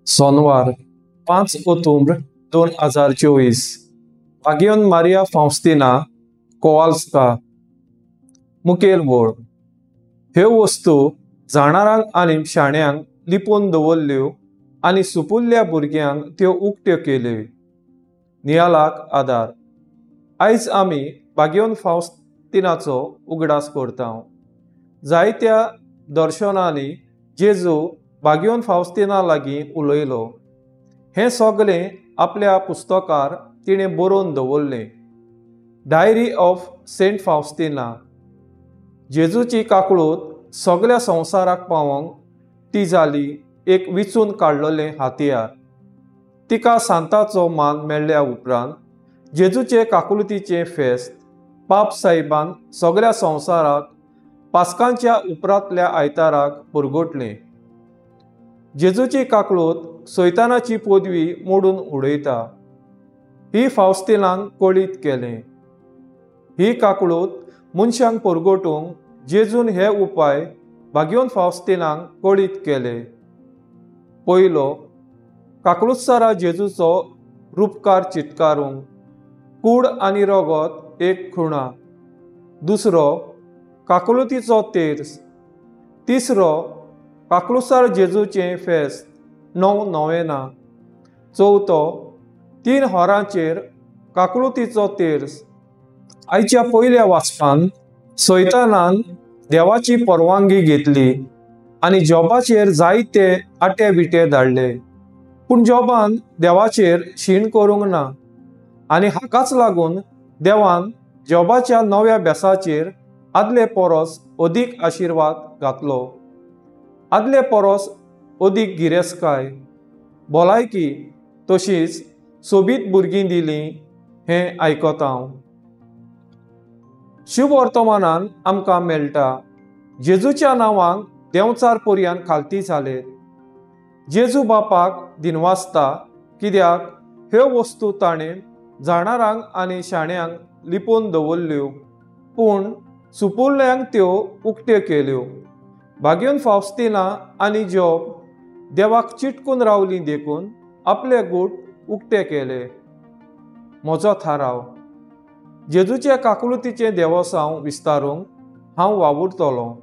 Sonwar 5 October 2024 भाग्योन Maria फाउस्तिना कोवाल्स्का। मुखेल वळ ह्यो वस्तू जाणारांक आनी शाण्यांक लिपोवन दवरल्यो आनी सुपुल्ल्या भुरग्यांक त्यो उक्त्यो केल्यो। नियालाक आदार। आयज आमी भाग्योन फाउस्तिनाचो उगडास करता। जायत्या दर्शनांनी जेजू भाग्योन फाउस्तिना लागीं उलयलो। हें सगळें आपल्या पुस्तकार तिणें बरोवन दवरलें। Diary of saint Faustina. जेजूची काकळूत सगळ्या संवसाराक पावोवंक ती जाली एक विचून काडलेलें हातयार। तिका सांताचो मान मेळ्ळ्या उपरांत जेजूचे काकळुतीचें फेस्त पाप साहेबान सगळ्या संवसाराक पास्कांच्या उपरांतल्या आयताराक पुरगोटलें। जेजूची काकळूत सैतानाची पदवी मोडून उडयता ही फाउस्तिनान कळीत केलें। ही काकळूत मनशांक परगटूंक जेजून हे उपाय भाग्योन फाउस्तिनाक कळीत केले। पयलो, काकळुतसारा जेजूचो रुपकार चितकारूंक कूड आनी रगत एक खुणा। दुसरो, काकळुतीचो तेर्स। तिसरो, काकळुतसार जेजूचें फेस्त 9 नोवेना। चवथो, 3 होरांचेर काकळुतीचो तेर्स। आयच्या पयल्या वाचपान सैतानान देवाची परवानगी घेतली आनी जॉबाचेर जायते आटे विटे धाडले, पूण जॉबान देवाचेर शीण करूंक ना आनी हाकाच लागून देवान जॉबाच्या नव्या बेसाचेर आदले परस अदीक आशिर्वाद घातलो। आदले परस अदीक गिरेस्तकाय, भलायकी तशीच सोबीत भुरगीं दिलीं हें आयकता हांव। शुभवर्तमानान आमकां मेळटा जेजूच्या नांवांक देंवचार पर्यान खालती जाले। जेजू बापाक दिनवासता कित्याक ह्यो वस्तू ताणें जाणारांक आनी शाण्यांक लिपोवन दवरल्यो, पूण सुपुल्ल्यांक त्यो उक्त्यो केल्यो। भाग्योन फाउस्तिना आनी जॉब देवाक चिटकून रावली देखून आपले गूट उक्ते केले। म्हजो थाराव। जेजूचे काकळुतीचें देवोसांव विस्तारूंक हांव वावुरतलों।